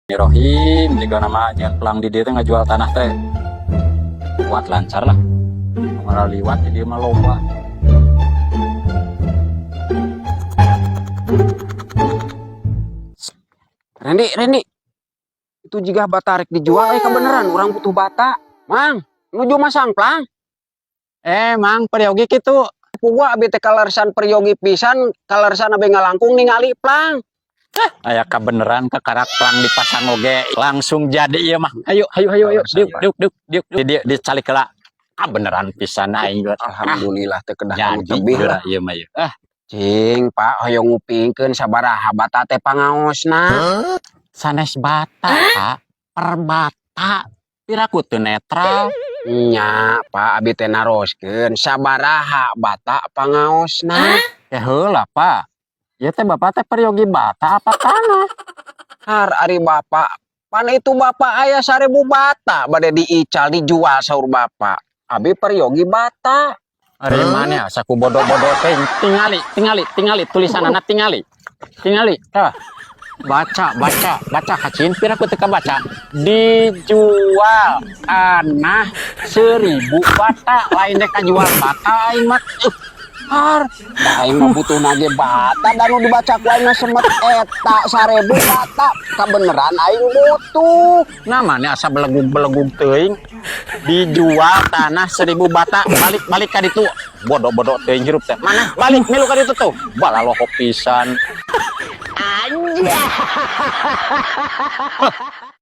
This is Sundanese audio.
Bismillahirrahmanirrahim. Jika nama jangan pelang di dieu teh ngajual tanah teh. Kuat lancar lah. Malah liwat di dieu mah loba. Randy, Randy. Itu jika bata rek dijual kebeneran orang butuh bata. Mang, nuju masang plang. Eh, Mang, peryogi kitu. Puguh abi teh kalersan peryogi pisan, kalersan abi ngalangkung ningali plang. Aya kabeneran kakarak plang dipasang oge langsung jadi ieu mah. Ayo, ayo, ayo, ayo. Diuk, diuk, diuk, diuk. Di dieu dicalik heula. Kabeneran pisan aing geus. Alhamdulillah teh kedah kamu Jadi tebih lah. geura ieu mah ieu. Ah, Cing, Pak, hoyong ngupingkeun sabaraha bata teh pangaosna. Sanes bata, Pak. Per bata. Piraku teu netral. Nya, Pak, abi teh naroskeun sabaraha bata pangaosna. Ya heula, Pak. Ieu teh bapak teh peryogi bata apa tanah? Har ari bapak, pan itu bapak aya 1000 bata bade diical dijual saur bapak. Abi peryogi bata. Ari mana asa ku bodoh-bodoh teh tingali, tingali, tingali tulisanana tingali. Tingali, tah. Baca, baca, baca kacin piraku teu kabaca. Dijual tanah 1000 bata, lain dek kajual bata aing mah. Har, da aing mah butuh nage bata dan nu dibaca ku aing mah semet eta 1000 bata. Kabeneran aing butuh. Namanya asa belegug-belegug teuing. Dijual tanah 1000 bata, balik-balik ka ditu. Bodoh-bodoh teuing hirup teh. Mana? Balik milu ka ditu tuh. Balalokok pisan. Anjay.